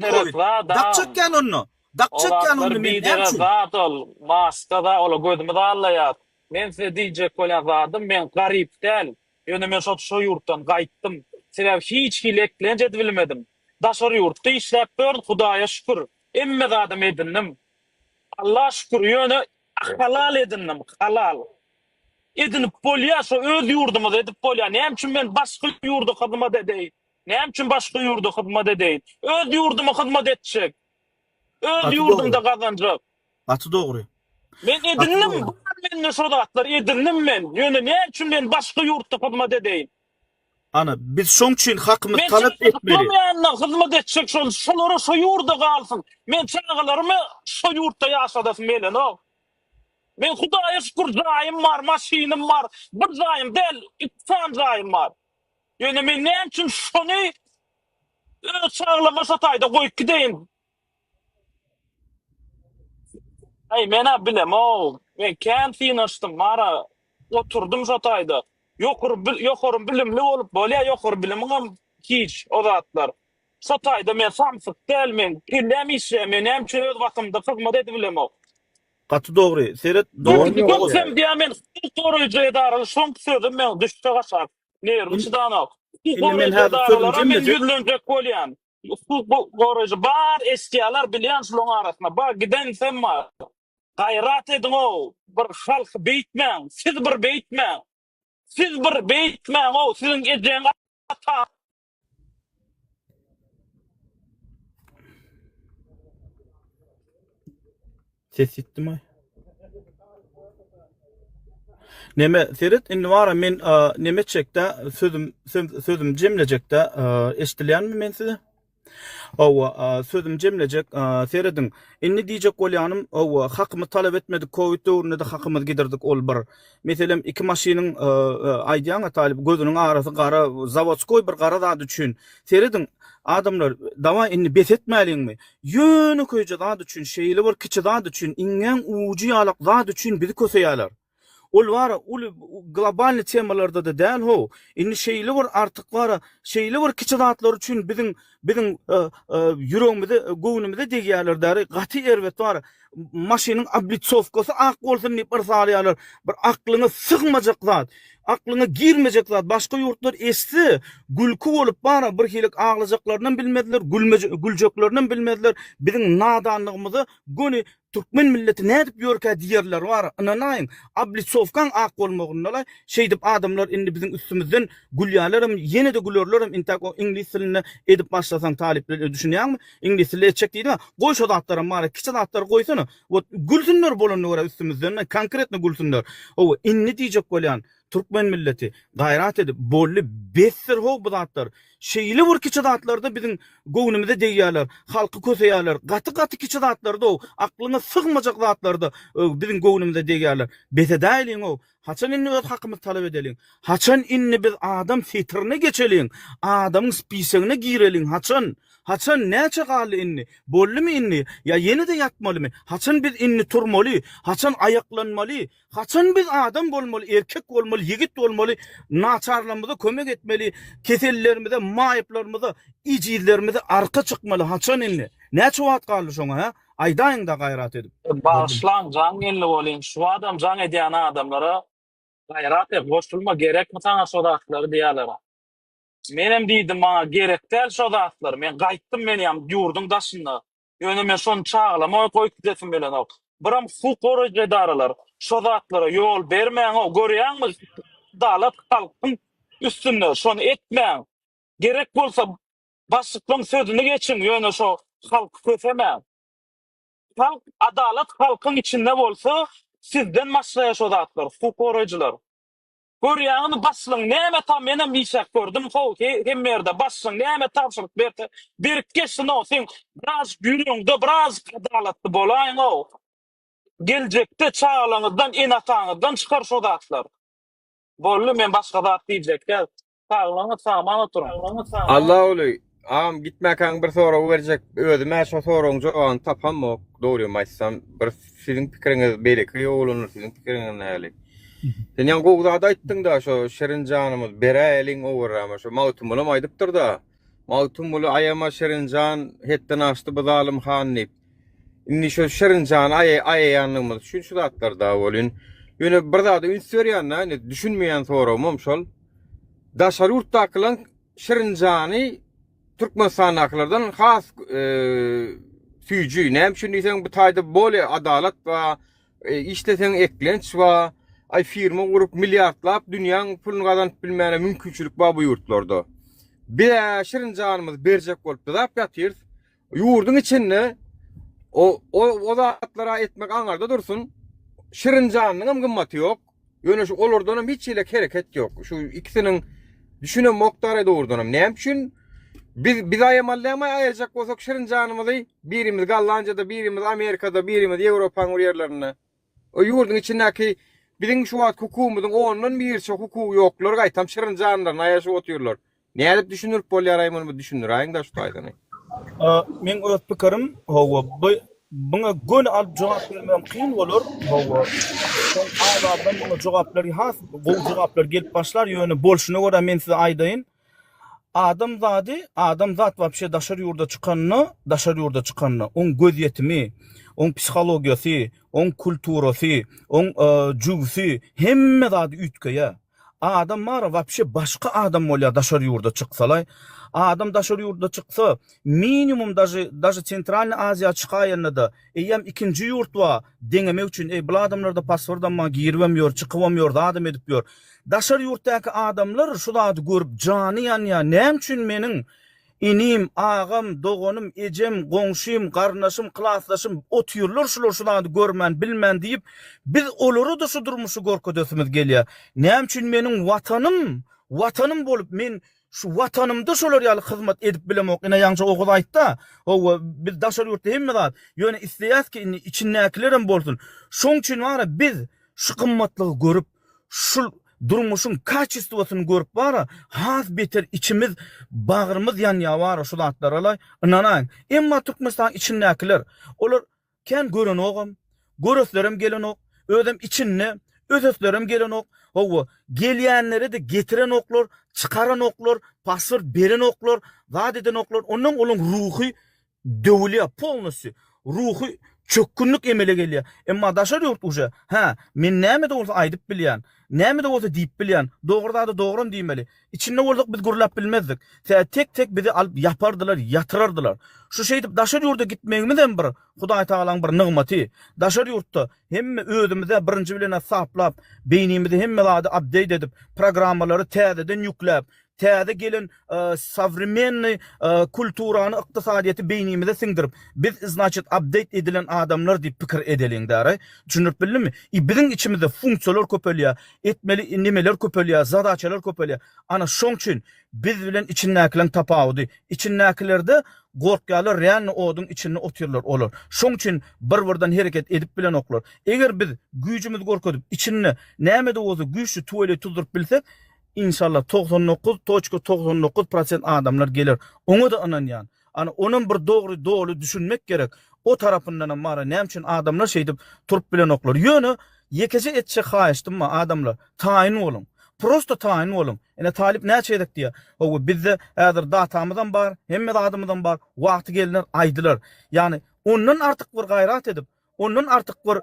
Biderek Covid. zat Dak agam. çekýän onda. Dak O çekýän zatlar onda men näme biderek üçin? zat ol. Maska zat ola gözümiz allaýar. Men size diýjek bolýan zadym men garyp däl. Ýöne men şo şo ýurtdan gaýtdym. Sebäbi hiç hili eklenç edibilmedim. Daşary ýurtda işläp ýörün Hudaýa şükür. Hemme zadam edindim. Alla şükür ýöne halal edindim halal. Edinip bolýar şo öz ýurdumyzda edip bolýar. Näme üçin men başga ýurda hyzmat edeýin? Näme üçin başga ýurda hyzmat edeýin? Öz ýurduma hyzmat etjek. Öz Gaty ýurdumda dogry. gazanjak. Gaty dogry. Men Gaty edindim, dogry. bar mende şo zatlar, edindim men. Ýöne näme üçin men başga ýurtda hyzmat edeýin? Ana, biz şoň üçin hakymyzy Men talap etmeli. çagalaryň hyzmat etjek şol, şolara şo ýurda galsyn. Men çagalarymy şo ýurtda ýaşadasym gelenok. Men Hudaýa şükür jaýym bar, maşynym bar. Bir jaýym däl, iki sany jaýym bar. Ýöne men näme üçin şony öz çagalaryma şo taýda goýup gideýin? Aý, men-ä bilemok. Men kän synanyşdym, bara oturdym şo taýda. Ýokary ýokary bilimli bolup bolýar, ýokary bilimiňem hiç o zatlar. Şo taýda men samsyk däl, men kelläm işleýär, men näme üçin öz watanymda hyzmat edibilemok? Gaty dogry. Seret, dogan Ýok, Oguz. sen diýýän men hukuk goraýjy edaraly şoňky sözüm meň düşjek aşak. Nerwi çydanok. Hukuk Indi men goraýjy häzir sözümi edaralara men jemlejek. ýüzlenjek bolýan. Hukuk goraýjy bar eşitýärler bilýän şulaň arasynda bar gidensem bar. Gaýrat ediňow bir halky beýtmäň siz bir beýtmäň. Siz bir beýtmäňow siziň ejeň ataň. Ses ýitdimi? Neme seret indi bara men neme etjekde sözüm sözüm jemlejekde eşdilýänmi men size? Hawa, sözüm jemlejek serediň. Indi diýjek bolýanym, hawa, hakymy talap etmedik Covid döwründe-de hakymyzy gidirdik ol bir. Meselem, iki maşynyň aýdýaň-a talyp gözüniň arasy gara, zawodskoý bir gara zat üçin. Serediň, adamlar, dawaý indi bes etmäliňmi? Ýönekeýje zat üçin, şeýle bir kiçi zat üçin, iňňäň ujy ýalak zat üçin bizi köseýärler. Ol bar-a, uly globalnyý temalarda-da däl how. Indi şeýle bir artyk bar-a, şeýle bir kiçi zatlar üçin biziň biziň ýüregimize, göwnümize degýärler däri, gaty erbet bar. Maşynyň oblitsowkasy ak bolsun diýip yrsalaýarlar. Bir aklyňa sygmajak zat, aklyňa girmejek zat. Başga ýurtlar eşitse, gülki bolup bar-a, birhili aglajaklarynam bilmezler, güljeklerinem bilmezler. Biziň nadanlygymyza göni Türkmen milleti nädip ýörkä diýerler bar, ynanaýyň, oblitsowkaň ak bolmagyndalaý, şeýdip adamlar indi biziň üstümizden gülýärlerem, ýene-de gülerlerem intäk o iňlis dilinde edip başlasaň talyplar düşünýäňmi, iňlis dilinde etjek diýdiň-ä, goý şo zatlaram bar, kiçi zatlary goýsana, wot gülsünler bolanyna görä üstümizden, konkretno gülsünler. Hawa, indi diýjek bolýan, Türkmen milleti gaýrat edip boldy besdir how bu zatlar şeýle bir kiçi zatlarda biziň göwnümize degýärler halky köseýärler gaty gaty kiçi zatlarda how aklyňa sygmajak zatlarda biziň göwnümize degýärler bes edäýliň how haçan indi öz hakymyzy talap edeliň haçan indi biz adam setirine geçeliň adamyň spisegine gireliň haçan haçan näçe galdy indi boldymy indi ýa ýene-de ýatmalymy haçan biz indi turmaly haçan aýaklanmaly Haçan biz adam bolmaly, erkek bolmaly, ýigit bolmaly, naçarlarymyza kömek etmeli, kesellilerimize, maýyplarymyza, ejizlerimize arka çykmaly, haçan indi? Näçe wagt galdy şoňa, hä? Aýdaýyňda gaýrat edip. Bagyşlaň jaň geldi welin şu adam jaň edýän adamlara gaýrat et goşulma gerekmi saňa şo zatlar diýýäler. Menem diýdim maňa gerek däl şo zatlar men gaýtdym men ýam ýurduň daşynda Ýöne men şony çagalama goýup gidesim gelenok. Biram hukuk goraýjy edaralar şo zatlara ýol bermäňow, görýäňmi adalat halkyň üstünde, şony etmäň. Gerek bolsa başlyklaň sözüni geçiň, ýöne şo halky kösemäň. Halk, adalat halkyň içinde bolsa sizden başlaýar şo zatlar, hukuk goraýjylar. Görýäňizmi başlygyň näme ta menem işläp gördüm how hemme ýerde başlygyň näme tabşyryk berse berip geçsin-ow seň birazjyk ýüregiňde birazjyk adalatly bolaýyň-ow geljekde çagalaňyzdan ene ataňyzdan çykar şo zatlar boldy men başga zat diýjek däl saglygyňyz sagman oturyň. Allaguly agam gitmäkäň bir sorag berjek özüm-ä şo soragyň jogabyny tapamok dogrymy aýtsam bir siziň pikiriňiz beýleki oglanlar siziň pikiriňiz nähili Sen ýaňy gowy zat aýtdyň-da, şo Şirin janymyz beräýeliň owarrama, şo Magtymgulam aýdypdyr-da. Magtymguly aýama Şirin jan, hetden aşdy bu zalym han diýip. Indi şo Şirin jany aýaýanlygymyz üçin şu zatlar da bolýn. Ýöne bir zada üns berýän-de, indi düşünmeýän soragymam şol. Daşary ýurtdakylaň Şirin jany Türkmenistandakylardan has süýji. Näme üçin diýseň, bu taýda bolýa adalat bar, işleseň eklenç bar. Aý firma gurup milliardlap dünýäň puluny gazanyp bilmäne mümkinçilik bar bu ýurtlarda. Biz-ä şirin janymyzy berjek bolup dyzap ýatyrys. Ýurduň içinde o o o zatlara etmek aňarda dursun. Şirin janynyňam gymmaty ýok. Ýöne şu olardanam hiç hili hereket ýok. Şu ikisiniň düşünemok dara dogrudanam. Näme üçin biz biz aýamaly dälmi aýajak bolsak şirin janymyzy birimiz Gollandiýada, birimiz Amerikada, birimiz Ýewropanyň bir ýerlerinde. O ýurduň içindäki biziň şu wagt hukugymyzyň ondan birçe hukugy ýoklar gaýtam şirin janlaryny aýaşyp otyrlar. Nädip düşündirip bolýaraý muny bir düşündiräýiňdä şu taýdany. Meň öz pikirim hawa bu buňa göni alyp jogap bermegem kyn bolar hawa soň az-azdan muňa jogaplar has gowy jogaplar gelip başlar ýöne bolşuna görä men size aýdaýyn adam zady adam zat wapşe daşary ýurda çykanda daşary ýurda çykanda oň gözýetimi oň psihologiýasy oň kulturasy oň jübsi hemme zady üýtgeýär Adam bara wapşe başga adam bolýar daşary ýurda çyksalaý. Adam daşary ýurda çyksa minimum daže daže Sentralnyý Aziýa çykaýanda-da eýýäm ikinji ýurt bar deňemek üçin eý bul adamlarda pasportam bar giribem ýör çykybam ýör zadam edip ýör. Daşary ýurtdaky adamlar şu zady görüp jany ýanýar näme üçin meniň Inim, agam, doganym, ejem, goňşym, garyndaşym, klasdaşym otyrlar şular şu zady görmän, bilmän diýip, biz olara-da şu durmuşy görkezesimiz gelýär. Näme üçin meniň Watanym, Watanym bolup men şu Watanymda şolar ýaly hyzmat edip bilemok. Ine ýaňja Oguz aýtda, hawa biz daşary ýurtda hemme zat, ýöne isleýäs ki indi içindäkilerem bolsun. Şoň üçin bara biz şu gymmatlygy görüp, Şul durmuşyň kaçestwosyny görüp bara has beter içimiz bagrymyz ýanýa bara şu zatlaralaý ynanaýyň. Emma Türkmenistanyň içindäkiler olar kän görenogam, göreslerem gelenok, özem içinde öseslerem gelenok, hawa gelýänlerede getirenoklar, çykaranoklar, pasport berenoklar, zat edenoklar, ondan olaň ruhy döwülýär polnosýu ruhy çökgünlik emele gelýär. Emma daşary ýurt uje hä men näme-de bolsa aýdyp bilýän, näme-de bolsa diýip bilýän, dogry zada dogram diýmeli. Içinde bolsak biz gürläp bilmezdik. Sebäbi tek-tek bizi alyp ýapardylar, ýatyrardylar. Şu şeýdip daşary ýurda gitmegimizem bir Hudaý Tagalaň bir nygmaty. Daşary ýurtda hemme özümize birinji bilen-ä saplap, beýnimizi hemme zady update edip, programmalary täzeden ýükläp, Täze gelen sowremennyý kulturany, ykdysadyýeti beýnimize siňdirip, biz znaçit update edilen adamlar diýip pikir edeliň däraý. Düşündirip bildimmi? I biziň içimizde funksiýalar köpelýär, etmeli nimeler köpelýär, zadaçalar köpelýär. Ana şoň üçin biz bilen içindäkileriň tapawudy. Içindäkilerde gorkýarlar, realny oduň içinde otyrlar olar. Şoň üçin bir-birden hereket edip bilenoklar. Eger biz güýjümizi görkezip, içinde näme-de bolsa güýçli tüweleý tuzduryp bilsek, Inşallah 99 toçka 99 prosent adamlar geler. Oňa-da ynanýan. Ana onam bir dogry doly düşünmek gerek. O tarapyndanam bara näme üçin adamlar şeýdip turup bilenoklar. Ýöne ýekeje etjek haýyştym bar adamlar taýyn boluň. Prosto taýyn boluň. Ine talyp näçe gezek diýýär. Hawa bizde häzir datamyzam bar, hemme zadymyzam bar. Wagty gelner aýdylar. Ýagny ondan artyk bir gaýrat edip, ondan artyk bir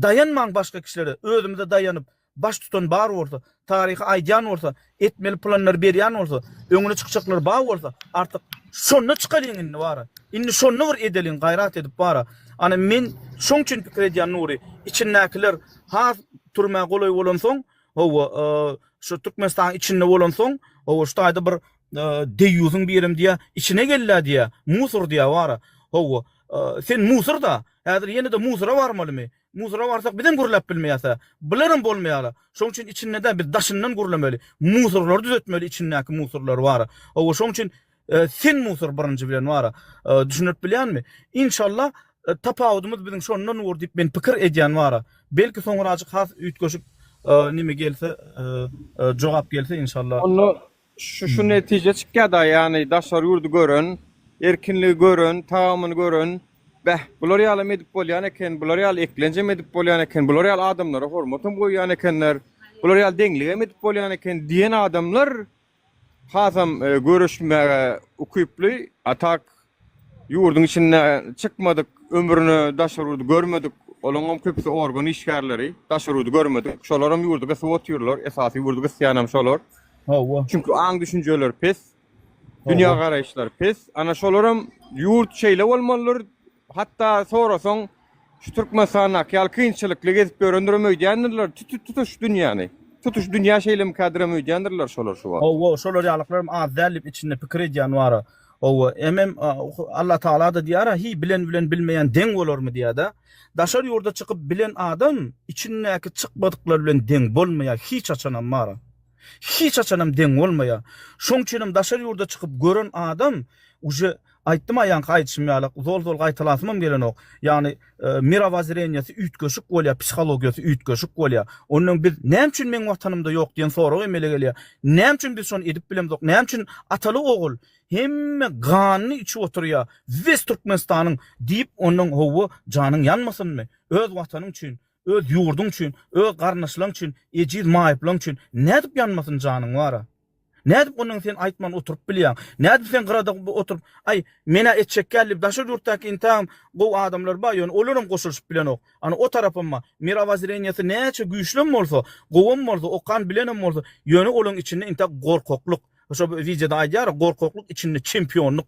daýanmaň başga kişilere, özümize daýanyp Baş tutan bar bolsa, taryhy aýdýan bolsa, etmeli planlary berýän bolsa, öňüne çykjaklar bar bolsa, artyk şonda çykalyň indi bara. Indi şonda bir edeliň gaýrat edip bara. Ana men şoň üçin pikir edýän Nury, içindäkiler has türmä golaý bolansoň, hawa, şu Türkmenistanyň içinde bolansoň, hawa şu taýda bir deýýusyň birem diýýä, içine gel-dä diýýä, musor diýýä bara. Hawa, sen musor-da, häzir ýene-de musora barmalymy? Musora barsak bizem gürläp bilmeýäs-ä. Bularem bolmaýar-a. Şoň üçin içinde däl, biz daşyndan gürlemeli. Musorlary düzetmeli içindäki musorlary bar-a. Hawa, şoň üçin sen musor birinji bilen bar-a. Düşündirip bilýänmi? Inşallah tapawudymyz biziň şondan bor diýip men pikir edýän bar-a. Belki soňrajyk has üýtgeşik neme gelse, jogap gelse inşallah. Onda Şu şu netije çykýada ýagny daşary ýurdy gören, erkinligi gören, tagamyny gören, bäh, bular ýalam edip bolýan eken, bular ýaly eklenjem edip bolýan eken, bular ýaly adamlara hormatam goýýan ekenler, bular ýaly deňligem edip bolýan eken diýen adamlar. Hasam göreşmäge ukyply, a tak ýurduň içinde çykmadyk, ömrüne daşary ýurdy görmedik, olaňam köpüsi organ işgärleri, daşary ýurdy görmedik, şolaram ýurdy gysyp otyrlar, esasy ýurdy gysýanam şolar. Hawa. Çünki aň-düşünjeleri pes, dünýä garaýyşlary pes. Ana şolaram ýurt şeýle bolmalydyr, hatda sorasaň Şu Türkmenistandaky ýaly kynçylykly gezip ýörendirem öýdýändirler tutuş dünýäni. Tutuş dünýä şeýlemikadirem öýdýändirler şolar şu wagt. Hawa, şolar ýalyklaram az däl diýip içinde pikir edýän bara. Hawa, hemem Allah Tagala-da diýýär-ä, hiý bilen bilen bilmeýän deň bolarmy diýýär-de. Daşary ýurda çykyp bilen adam içindäki çykmadyklar bilen deň bolmaýar hiç haçanam bara. Hiç haçanam deň bolmaýar. Şoň üçinem daşary ýurda çykyp gören adam uje Aýtdym-a ýaňky aýdyşym ýaly, zol-zol gaýtalasymam gelenok. Ýagny, mirowozzreniýasy üýtgeşik bolýar, psihologiýasy üýtgeşik bolýar. Ondan biz näme üçin meň watanymda ýok diýen sorag emele gelýär. Näme üçin biz şony edip bilemzok? Näme üçin ataly-ogul hemme ganyny içip oturýar, wes Türkmenistanyň diýip, ondan howwa janyň ýanmasynmy? Öz watanyň üçin, öz ýurduň üçin, öz garyndaşlaň üçin, ejiz maýyplaň üçin nädip ýanmasyn janyň bara? Nädip ondan sen aýtman oturyp bilýäň? Nädip sen gyrada oturyp, aý, men-ä etjek däl diýip, daşary ýurtdaky intägem gowy adamlar bar, ýöne olaram goşulyşyp bilenok. Ana, o tarapam bar. Mirowozreniýasy näçe güýçlem bolsa, gowam bolsa, okan bilenem bolsa, ýöne olaň içinde intäk gorkaklyk. Şo wideoda aýdýar, gorkaklyk içinde çempionlyk,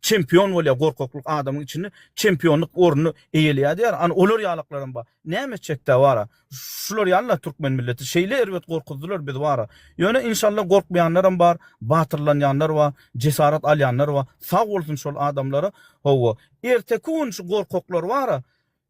çempion bolýar gorkaklyk adamyň içinde çempionlyk ornuny eýeleýär diýýär. Ana, olar ýalaklaram bar. Näme etjekdä bara? Şular ýaly-la türkmen milleti. Şeýle erbet gorkuzdylar bizi bara. Ýöne inşallah gorkmaýanlaram bar, batyrlanýanlar bar, jesaret alýanlar bar. Sag bolsun şol adamlara. Hawa, erteki gün şu gorkaklar bara,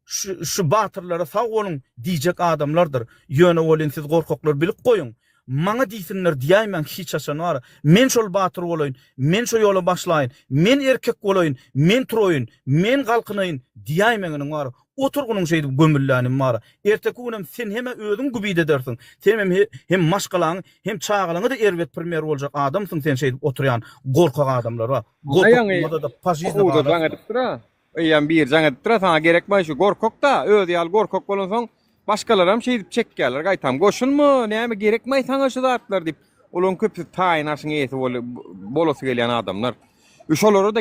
şu şu batyrlara sag boluň diýjek adamlardyr. Ýöne welin siz gorkaklar bilip goýuň. Maňa diýsinler diýäýmäň hiç haçan bara. Men şol batyr bolaýyn, men şo ýola başlaýyn, men erkek bolaýyn, men turaýyn, men galkynaýyn diýäýmäň iniň bara. Oturgynyň şeýdip gömüllänim bar. Erteki günem sen hem-ä özüň gübit edersiň, senem hem maşgalaňy, hem çagalaňa-da erbet primer boljak adamsyň sen şeýdip oturýan gorkak adamlar bar. Gorkak bolmasa-da po žizni Okuwda jaň galarsyň. edipdir-a. Eýýäm biri jaň edipdir-a, saňa gerekmi şu gorkak-da, özi ýaly gorkak bolansoň başgalaram şeýdip çekýärler, gaýtam goşulma, näme gerekmi saňa şu zatlar diýip. Olaryň köpüsi taýyn aşyň eýesi bolasy gelýän adamlar. Şolara-da.